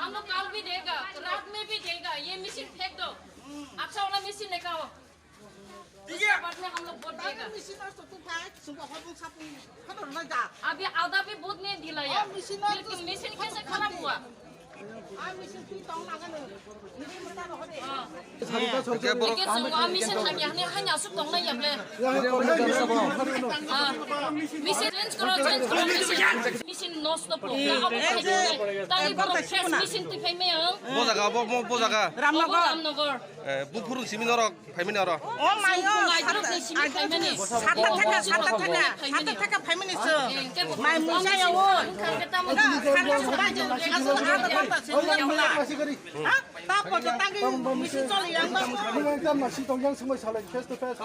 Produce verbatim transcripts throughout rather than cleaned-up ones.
हम लोग कल भी देगा, रात में भी देगा, ये मशीन फेंक दो। अच्छा वाला मशीन लेकर आओ। उसके बाद में हम लोग वोट देगा। Machine नष्ट तू भाई, सुबह हो, वो सब खबर ना जा। अभी आधा भी वोट नहीं दिलाया। और मशीन नष्ट बिल्कुल, मशीन कैसे खराब हुआ? आ, machine तू तो ना गने। मेरी मत ना हो दे। हाँ। Oke, borok. Oke, so, a machine hanya, hanya, hanya, asuk tong na ya ble. Ah, machine change koro, change koro, machine. Machine nosto po. Ka abo khai dile. Tali borok fresh machine twi phai maya. Bo jaga, bo, bo, bo jaga. Ramnagar. Ramnagar. Eh, bu phurung simi norok phai mani oro. Oh my God. Simi phai mani. Sata thaka, sata thaka, sata thaka phai mani so. Mai musa ya o. Khang kata mo. Khang kata mo. Ha? Tapo to tangi misi choli yang ba. Nang tam masi tong yang semai salai face to face.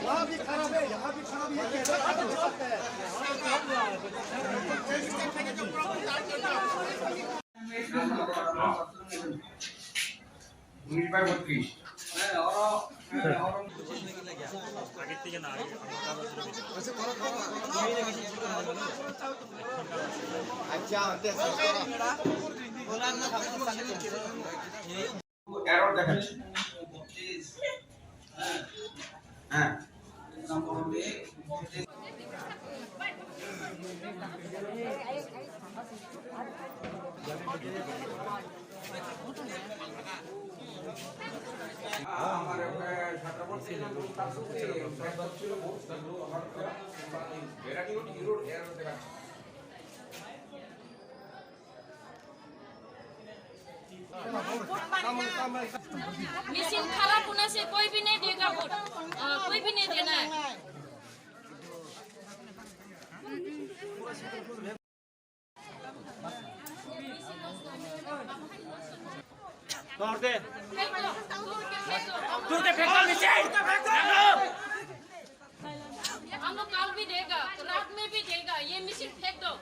वहाँ भी खराब है, यहाँ भी खराब है, ये कैसे खराब हो सकता है? উনিশ বাই বত্রিশ। আচ্ছা, আনতে আসো। Error দেখাচ্ছে। হ্যাঁ। मशीन खराब होने से कोई भी नहीं देगा वोट। हाँ, कोई भी नहीं देना है। तोड़ दे। तोड़ दे, फेंक दो नीचे। हम लोग कल भी देगा, रात में भी देगा, ये मशीन फेंक दो।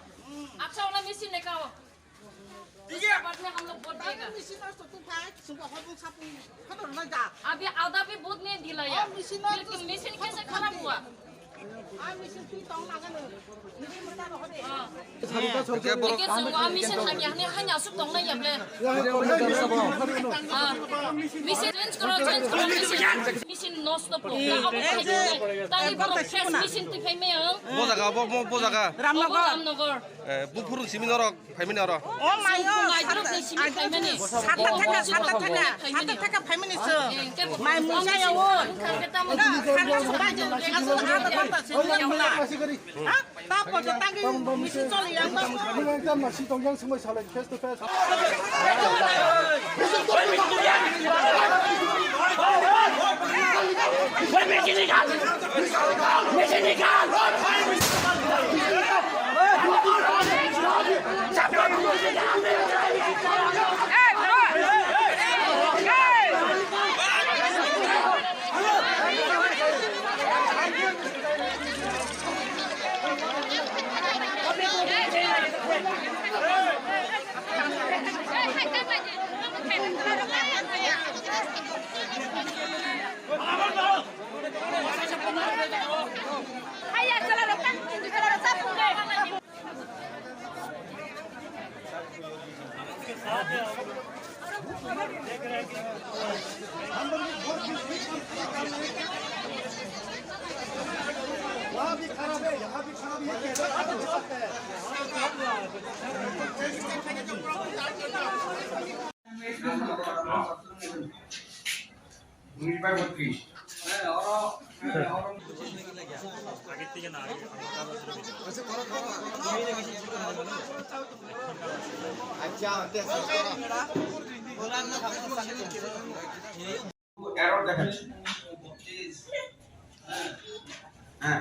अच्छा वाला मशीन लेकर आओ। उसके बाद में हम लोग वोट देगा। Machine नष्ट तू भाई, सुबह हो, वो सब खबर ना जा। अभी आधा भी वोट नहीं दिलाया। और machine नष्ट बिल्कुल, मशीन कैसे खराब हुआ? आ, machine तू तो ना गने। मेरी मत ना हो दे। हाँ। Oke, borok. Oke, so, a machine hanya, hanya, hanya, asuk tong na ya ble. Ah, machine change koro, change koro, machine. Machine nosto po. Ka abo khai dile. Tali borok fresh machine twi phai maya. Bo jaga, bo, bo, bo jaga. Ramnagar. Ramnagar. Eh, bu phurung simi norok phai mani oro. Oh my God. Sata thaka, sata thaka, sata thaka phai mani so. Mai musa ya o. Khang kata mo. Khang kata mo. Ha? Tapo to tangi misi choli yang ba. Nang tam masi tong yang semai salai face to face. वहाँ भी खराब है, यहाँ भी खराब है, कैसे खराब हो सकता है? উনিশ বাই বত্রিশ। Error দেখাচ্ছে। হ্যাঁ।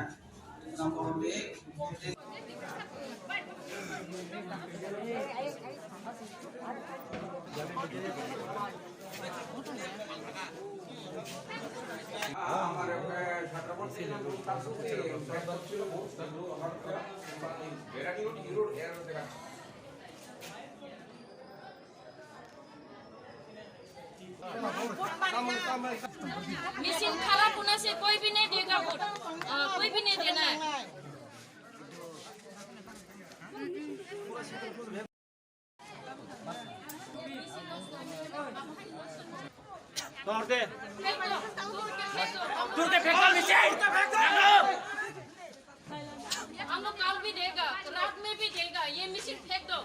Machine kharap hona se koi bhi nahi dega vote. Ah, koi bhi nahi dena hai. Tor de. Tor de, phek do machine. हम लोग कल भी देगा, रात में भी देगा, ये मशीन फेंक दो।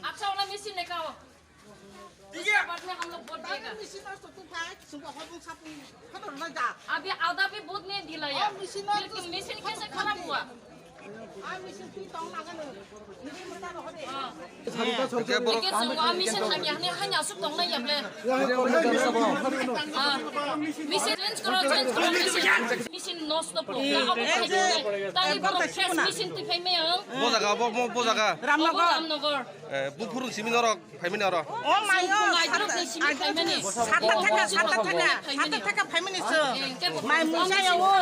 अच्छा वाला मशीन लेकर आओ। उसके बाद में हम लोग वोट देगा। अभी आधा भी वोट नहीं दिलाया। फिर मशीन कैसे खराब हुआ? Machine change करो, change करो, machine। Machine नष्ट। Tani borok fresh machine twi phai maya. Bo jaga, bo, bo, bo jaga. Ramnagar. Ramnagar. Eh, buphuru simi norok, phaimani oro. Oh my God. Sata thaka, sata thaka, sata thaka phaimani se. Mai musa ya o.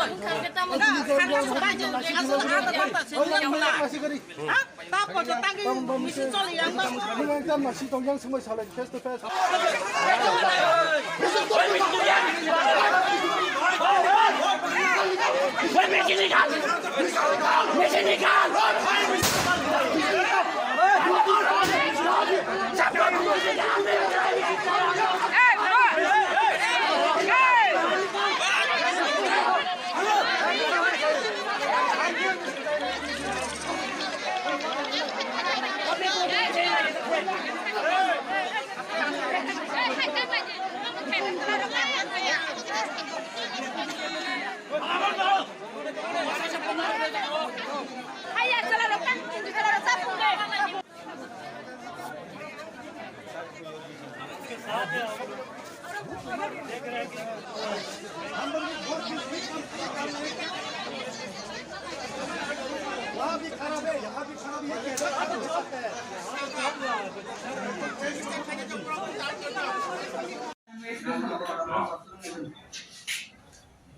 वहाँ भी खराब है, यहाँ भी खराब, ये कैसे खराब हो सकता है?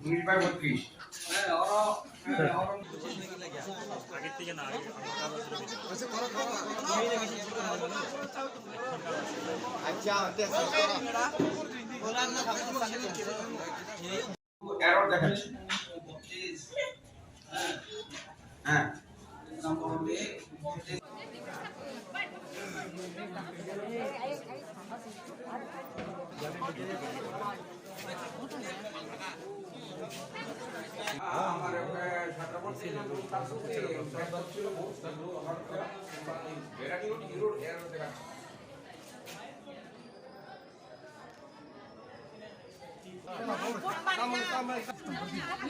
উনিশ বাই বত্রিশ। আচ্ছা, আচ্ছা। Error দেখাচ্ছে। হ্যাঁ।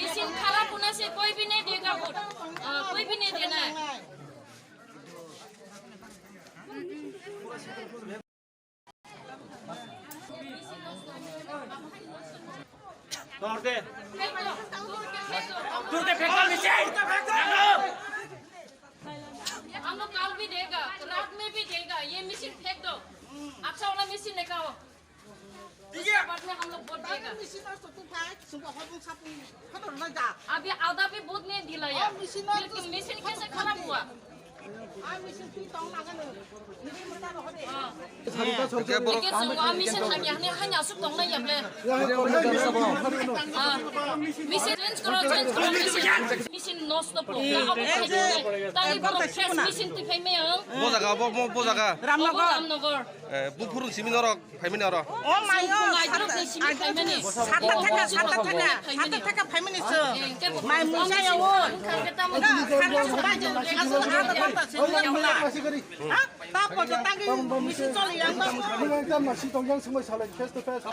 Machine kharap hona se koi bhi nahi dega vote. Ah, koi bhi nahi dena hai. Tor de. Tor de, phek do machine. हम लोग कल भी देगा, रात में भी देगा, ये मशीन फेंक दो। अच्छा वाला मशीन लेकर आओ। उसके बाद में हम लोग वोट देगा। अभी आधा भी वोट नहीं दिलाया। फिर मशीन कैसे खराब हुआ? Machine change करो, change करो, machine। Machine नष्ट। Tani borok fresh machine twi phai maya. Bo jaga, bo, bo, bo jaga. Ramnagar. Ramnagar. Eh, buphuru simi norok, phaimani oro. Oh my God. Sata thaka, sata thaka, sata thaka phaimani se. Mai musa ya o. Ha? Tapo je tagi misi choli yang ba. Nung ang tam masi tong yang sumai salai face to face.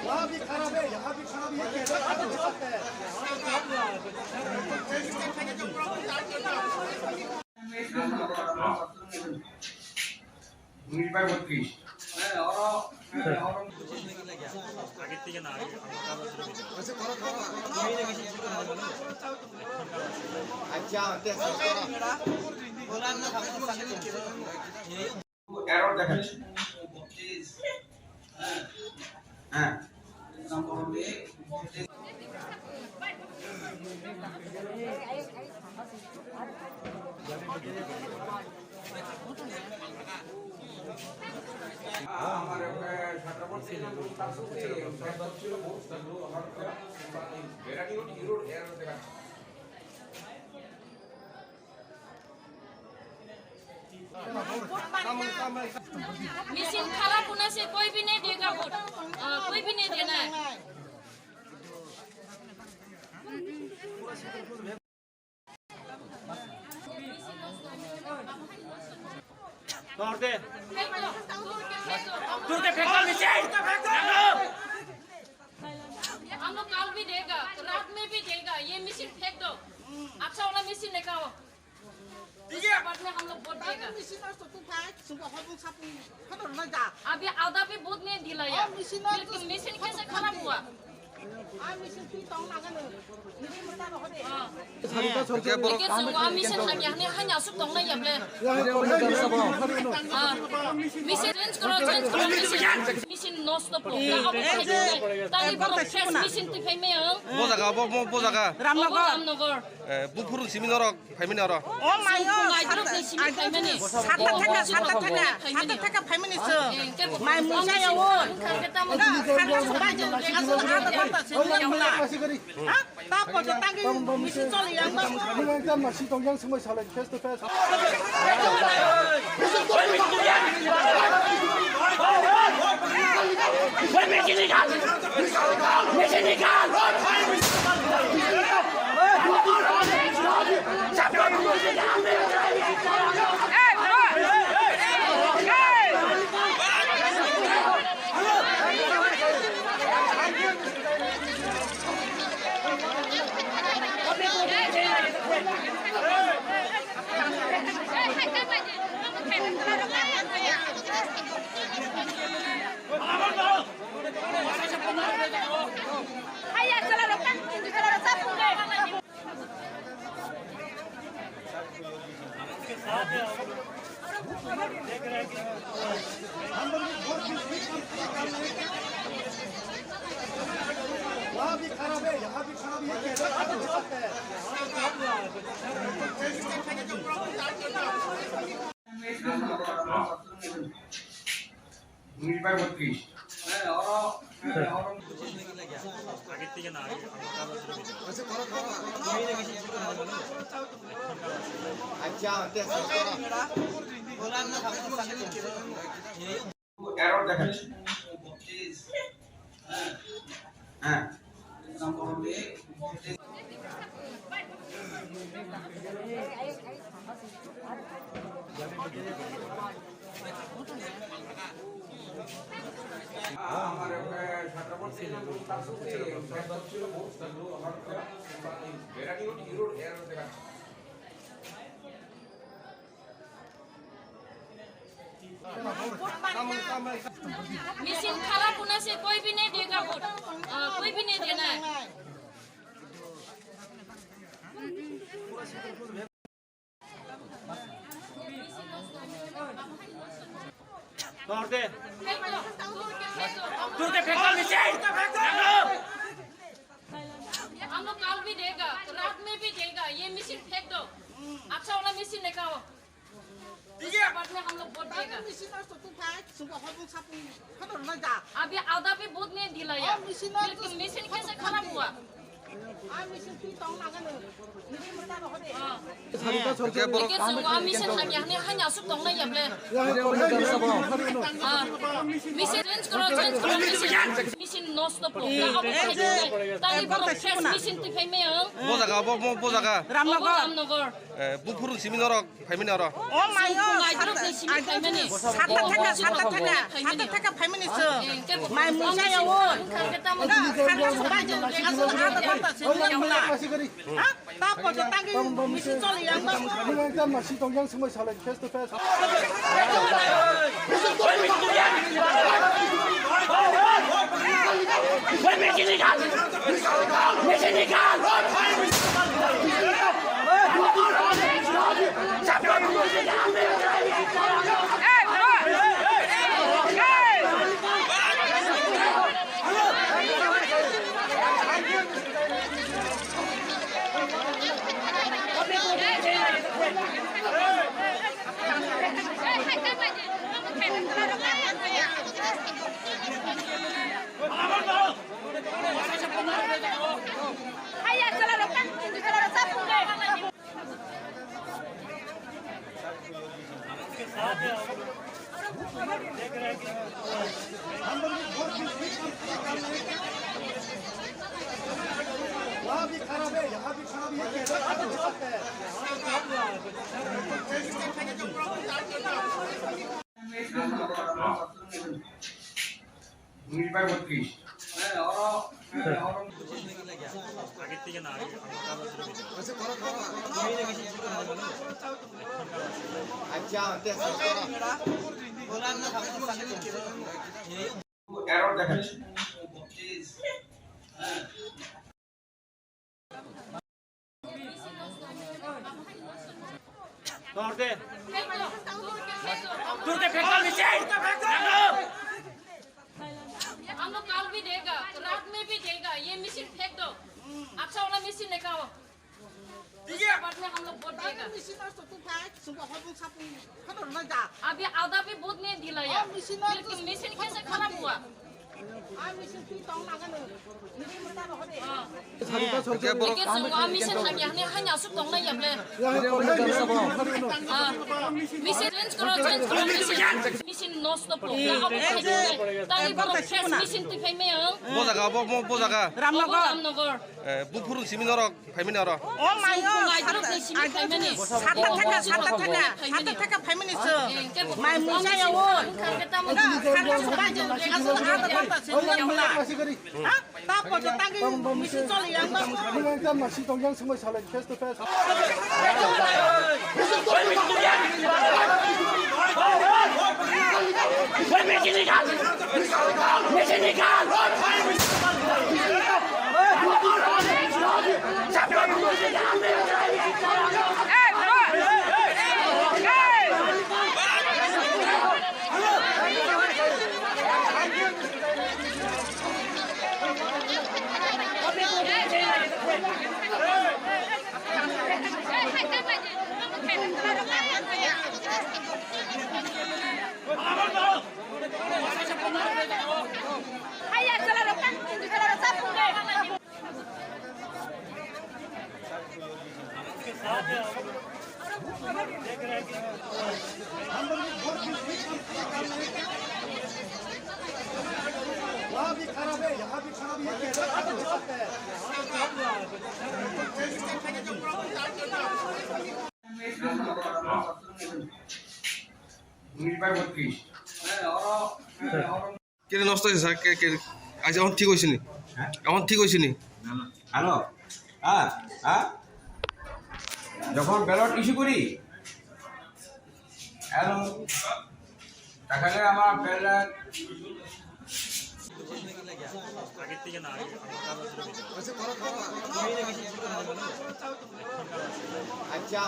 वहाँ भी खराब है, यहाँ भी खराब, ये कैसा खराब हो सकता है? উনিশ বাই বত্রিশ। আচ্ছা, এরর দেখাচ্ছে। হ্যাঁ। Machine kharap hona se koi bhi nahi dega vote. Ah, koi bhi nahi dena hai. तोड़ दे। तोड़ दे, फेंक दो नीचे। हम लोग कल भी देगा, रात में भी देगा, ये मशीन फेंक दो। अच्छा वाला मशीन लेकर आओ। उसके बाद में हम लोग वोट देगा। अभी आधा भी वोट नहीं दिलाया। बिल्कुल मशीन कैसे खराब हुआ? Ike chwng o machine hakya hwnwi haino aswk tongnai ya ble. Ah, machine change koro, change koro, machine, machine nosto po. Tani borok fresh machine twi phai maya ang. Bo jaga, bo, bo, bo jaga. Ramnagar. Ramnagar. Eh, buphuru simi norok. Phaimani oro. O mai o, sata thaka, sata thaka, sata thaka phaimani se. Mai musa ya o. Ha? Ta po ta ki misi choli yang ba. Face to face. वहाँ भी खराब है, यहाँ भी खराब, ये कैसा खराब हो सकता है? উনিশ বাই বত্রিশ। আচ্ছা, এরর দেখাচ্ছে। হ্যাঁ। Machine kharap hona se koi bhi nahi dega vote. Ah, koi bhi nahi dena hai. तोड़ दे। तोड़ दे, फेंक दो नीचे। हम लोग कल भी देगा, रात में भी देगा, ये मशीन फेंक दो। अच्छा वाला मशीन लेकर आओ। उसके बाद में हम लोग वोट देगा। अभी आधा भी वोट नहीं दिलाया। बिल्कुल मशीन कैसे खराब हुआ? Hwnkhe borok Because chwng o machine hamya hwnwi haino aswk tongnai ya ble? Ah, machine change kwrw, change kwrw, machine. Machine nosto po. Tamo khaidi tani borok fresh machine twi phai maya. Bo jaga, bo, bo, bo jaga. Ramnagar. Ramnagar. Eh, buphuru simi norok. Phaimani oro. O mai o, sata thaka, sata thaka, sata thaka phaimani se. Mai musa ya o. Ha? Ta po ta ki misi choli yang ba. Face to face. वहाँ भी खराब है, यहाँ भी खराब, ये कैसा खराब है? উনিশ বাই বত্রিশ। আচ্ছা, এরর দেখাচ্ছে। हम लोग कल भी देगा, रात में भी देगा, ये मशीन फेंक दो। अच्छा वाला मशीन लेकर आओ। उसके बाद में हम लोग वोट देगा। अभी आधा भी वोट नहीं दिलाया। फिर क्यों मशीन कैसे खराब हुआ? Hwnkhe borok Machine hamya hwnwi haino aswk tongnai ya ble? Machine change kwrw, change kwrw, machine. Machine nosto po. Tani borok fresh machine twi phai maya. Bo jaga, bo, bo, bo jaga. Ramnagar. Ramnagar. Eh, buphuru simi norok phaimani oro. O mai o, sata thaka, sata thaka, sata thaka phaimani se. Mai musa ya o. Ha? Ta po ta ki misi choli yang ba. Face to face. वहाँ भी खराब है, यहाँ भी खराब, ये कैसा खराब हुआ? উনিশ বাই বত্রিশ। কেনে নষ্ট হয়েছে স্যার? কে, কে, আচ্ছা, এখন ঠিক হয়েছে নি? হ্যাঁ? এখন ঠিক হয়েছে নি? হ্যালো? হ্যাঁ? হ্যাঁ? যখন ব্যালট ইস্যু করি, হ্যালো? তাহলে আমার ব্যালট আচ্ছা,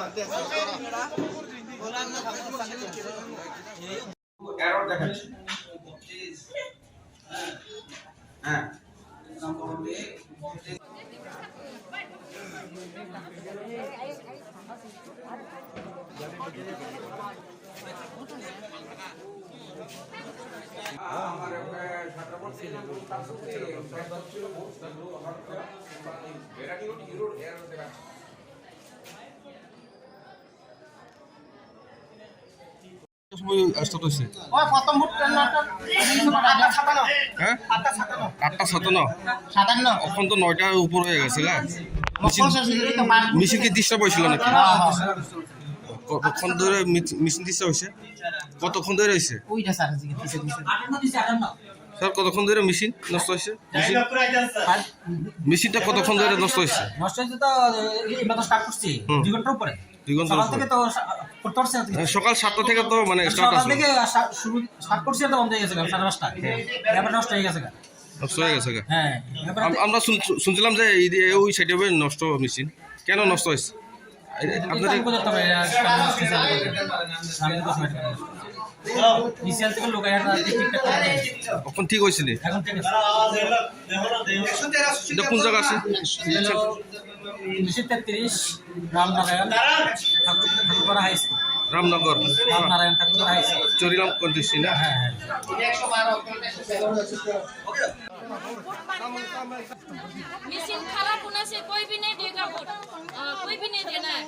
এরর দেখাচ্ছে। হ্যাঁ। আমার একটা ছাত্র বলছে, সময় start হয়েছে? ওই প্রথম ভোট কেন্দ্রটা আটটা সাতান্ন। হ্যাঁ? আটটা সাতান্ন। আটটা সাতান্ন? সাতান্ন। এখন তো নয়টার উপর হয়ে গেছে, না? মিছিল, মিছিল কি ডিস্টার্ব হয়েছিল নাকি? হ্যাঁ, হ্যাঁ। কতক্ষণ ধরে মিছ-, মিছিল ডিস্টার্ব হয়েছে? কতক্ষণ ধরে হয়েছে? ওইটা স্যার, আজকে কিসের মিছিল? স্যার, কতক্ষণ ধরে মিছিল নষ্ট হয়েছে? মিছিল? আর মিছিলটা কতক্ষণ ধরে নষ্ট হয়েছে? নষ্ট হয়েছে তো, এই মাত্র স্টার্ট করছি, হুম। দুই ঘন্টার উপরে। দুই ঘন্টার সকাল উপরে। থেকে তো সা-, করতে পারছি না। হ্যাঁ, সকাল সাতটা থেকে তো মানে স্টার্ট সকাল আছে। থেকে সা-, শুরু স্টার্ট করছি তো বন্ধ হয়ে গেছে, সাড়ে পাঁচটা। ব্যাপার নষ্ট হয়ে গেছে। নষ্ট হয়ে গেছে গা? হ্যাঁ, ব্যাপার আম-, আমরা শুন-, শুনছিলাম যে এই দিয়ে ওই সাইডে হবে নষ্ট মেশিন। কেন নষ্ট হয়েছে? এই, এই, আপনাদের আমি কোথাও তবে, আহ, আমি নষ্ট হয়েছে, আমি কোথাও তবে। নিচে থেকে লোক আয়া না, ঠিকঠাক করে দেয়। এখন ঠিক হয়েছে নি? এখন ঠিক আছে। এটা কোন জায়গা আছে? এটা হলো তিনশো তেত্রিশ, রামনারায়ণ, ঠাকুর-, ঠাকুরপাড়া হাই স্কুল। রামনগর। রামনারায়ণ ঠাকুরপাড়া হাই স্কুল। চরিরাম কন্ট্রিক্সি না? হ্যাঁ, হ্যাঁ। मशीन खराब होने से कोई भी नहीं देगा वोट, अ, कोई भी नहीं देना है।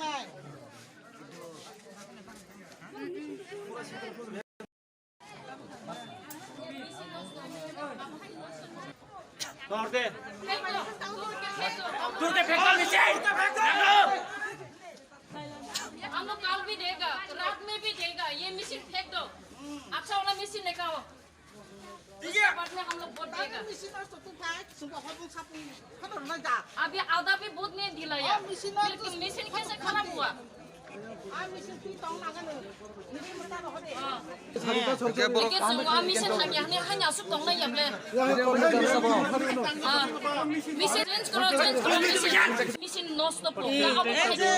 तोड़ दे। तोड़ के फेंको मशीन। हम लोग कल भी देगा, रात में भी देगा, ये मशीन फेंक दो। अच्छा वाला मशीन लेकर आओ। उसके बाद में हम लोग वोट देगा। अभी आधा भी वोट नहीं दिलाया। फिर मशीन कैसे खराब हुआ? Eke borok. Eke chwng o machine hamya hwnwi haino aswk tongna yable. Ah, machine change koro, change koro, machine, machine nosto po. Tamo khai khe,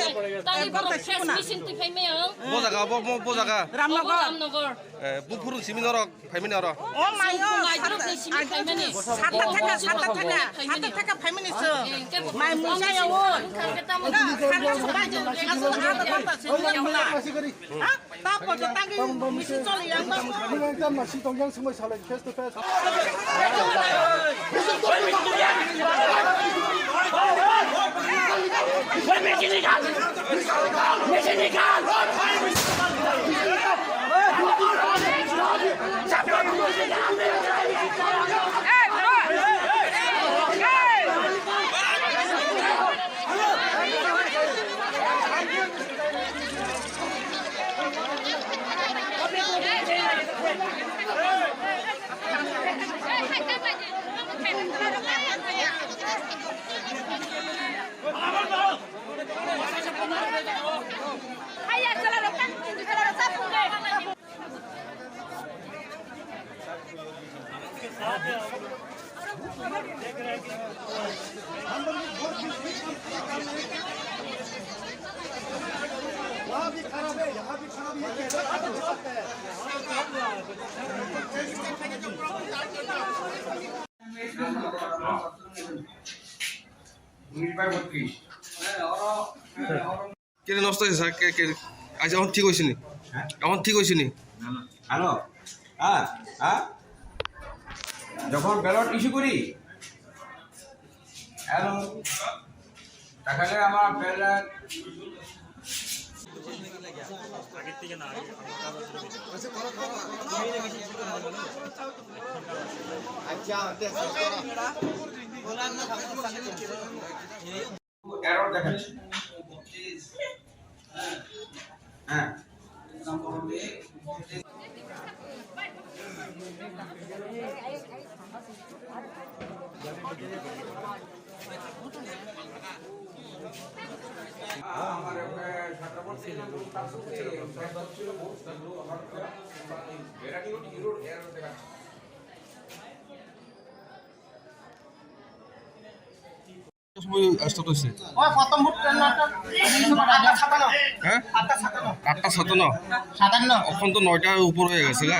tamo borok fresh machine twi phai maya. Bo jaga, bo, bo, bo jaga. Ramnagar. Ramnagar. Eh, buphuru simi norok. Phaimani oro. O mai o, sata thaka, sata thaka, sata thaka phaimani so. Mai musa ya o. Na, khana subai jo, khana subai jo, khana subai jo. Ha? Ta po jo tangi misi choli yang ba. Misi tong yang sumai salai face to face. উনিশ বাই বত্রিশ। কেনে নষ্ট হয়েছে স্যার? কে, কে? আচ্ছা, এখন ঠিক হয়েছে নি? হ্যাঁ? এখন ঠিক হয়েছে নি? হ্যালো? হ্যাঁ? হ্যাঁ? যখন ব্যালট ইস্যু করি, হ্যালো? তাহলে আমার ব্যালট আচ্ছা, এরর দেখাচ্ছে। হ্যাঁ। সময় start হয়েছে? ওই প্রথম ভোট কেন্দ্রটা আটটা সাতান্ন। হ্যাঁ? আটটা সাতান্ন। আটটা সাতান্ন? সাতান্ন। এখন তো নয়টার উপর হয়ে গেছে, না?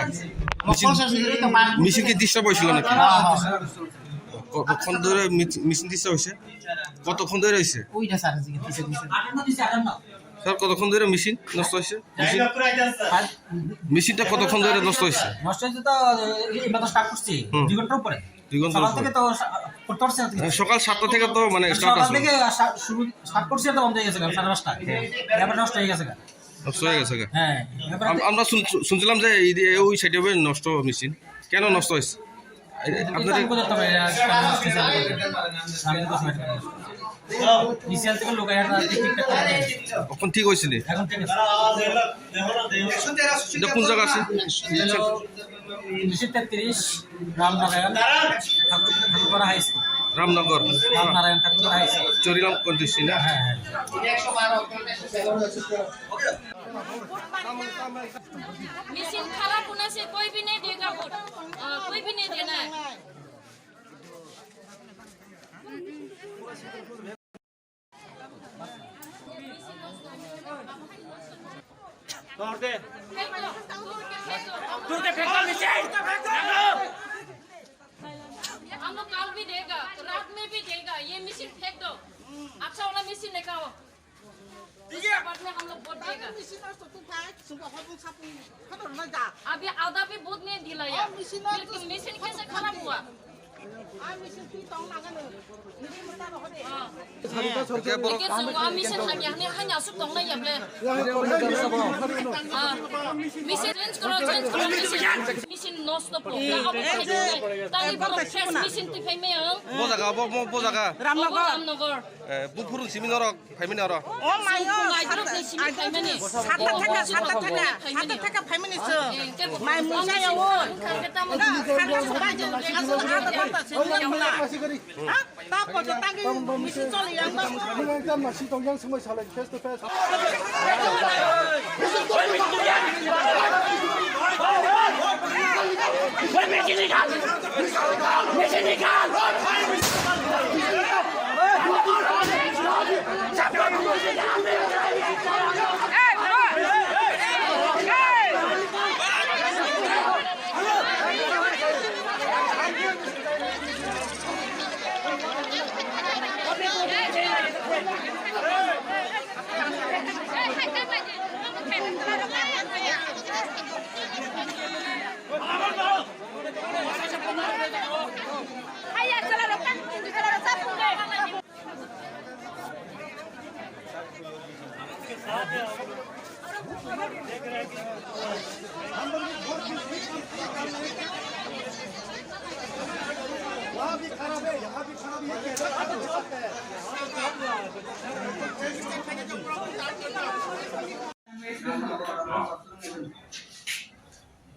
মিছিল, পঞ্চাশ মিনিট তো পার। মিছিল কি ডিস্টার্ব হয়েছিল নাকি? হ্যাঁ, হ্যাঁ। কতক্ষণ ধরে মিছ-, মিছিল ডিস্টার্ব হয়েছে? কতক্ষণ ধরে হয়েছে? ওইটা স্যার, আজকে কিসের মিছিল? স্যার, কতক্ষণ ধরে মিছিল নষ্ট হয়েছে? মিছিল? আর মিছিলটা কতক্ষণ ধরে নষ্ট হয়েছে? নষ্ট হয়েছে তো, এই মাত্র স্টার্ট করছি, হুম। দুই ঘন্টার উপরে। দুই ঘন্টা সকাল হয়েছে। থেকে তো সা-, করতে পারছে না। হ্যাঁ, সকাল সাতটা থেকে তো মানে start সকাল আছে। থেকে সা-, শুরু start করছে তো বন্ধ হয়ে গেছে, সাড়ে পাঁচটা। এবার নষ্ট হয়ে গেছে। নষ্ট হয়ে গেছে গা? হ্যাঁ, এবার আম-, আমরা শুন-, শুনছিলাম যে এই যে ওই সাইডে হবে নষ্ট মেশিন। কেন নষ্ট হয়েছে? এই, এটা আপনাদের আমি কোথাও পাই, এটা নষ্ট হয়েছে, আমি কোথাও পাই। আমি তো সময় পাই না। বিসিএল থেকে লোক আয়া, তারা ঠিকঠাক করে দেয়। এখন ঠিক হয়েছে নি? এখন ঠিক আছে। এটা কোন জায়গা আছে? এটা হলো তিনশো তেত্রিশ, রামনারায়ণ, ঠাকুর, ঠাকুরপাড়া হাই স্কুল। রামনগর। রামনারায়ণ ঠাকুরপাড়া হাই স্কুল। চরিলাম কন্ট্রিক্ট না? হ্যাঁ, হ্যাঁ। मशीन खराब होने से कोई भी नहीं देगा वोट, अ, कोई भी नहीं देना है। तोड़ दे। तोड़ के फेंक दो मशीन। हम लोग कल भी देगा, रात में भी देगा, ये मशीन फेंक दो। अच्छा वाला मशीन लेकर आओ। उसके बाद में हम लोग वोट देगा। अभी आधा भी वोट नहीं दिलाया। लेकिन मशीन कैसे खराब हुआ? हाँ। Oke, so, ah, machine lagi, hani, hani asuk tong na ya ble. Ah, machine change karo, change karo, machine. Machine nosto po. Tang abo khai dine. Tang abo fresh machine twi phai mai ang. Bo jaga, bo, bo, bo jaga. Ramnagar. Ramnagar. Eh, bu phurun simi norok, phai mani oro. Oh my God. Simi khai mani. Sata thaka, sata thaka, sata thaka phai mani so. Mai musa ya o. Khang ke tamo. Khang ke tamo. Ha? Ta poto tangi misi choli yang ba. Masi tong yang semua saling face to face. वहाँ भी खराब है, यहाँ भी खराब है, ये कैसे खराब हो सकता है?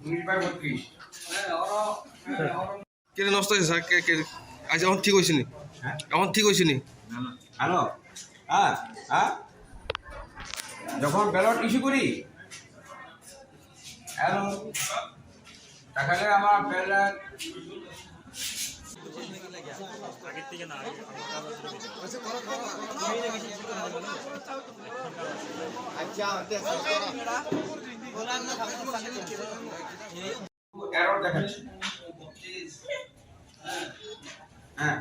উনিশ বাই বত্রিশ। কেন নষ্ট হয়েছে স্যার? কে, কে, আচ্ছা, এখন ঠিক হয়েছে নি? হ্যাঁ? এখন ঠিক হয়েছে নি? হ্যালো, হ্যাঁ, হ্যাঁ। যখন ব্যালট ইস্যু করি, হ্যালো, তাহলে আমার ব্যালট আচ্ছা, এরর দেখাচ্ছে। হ্যাঁ।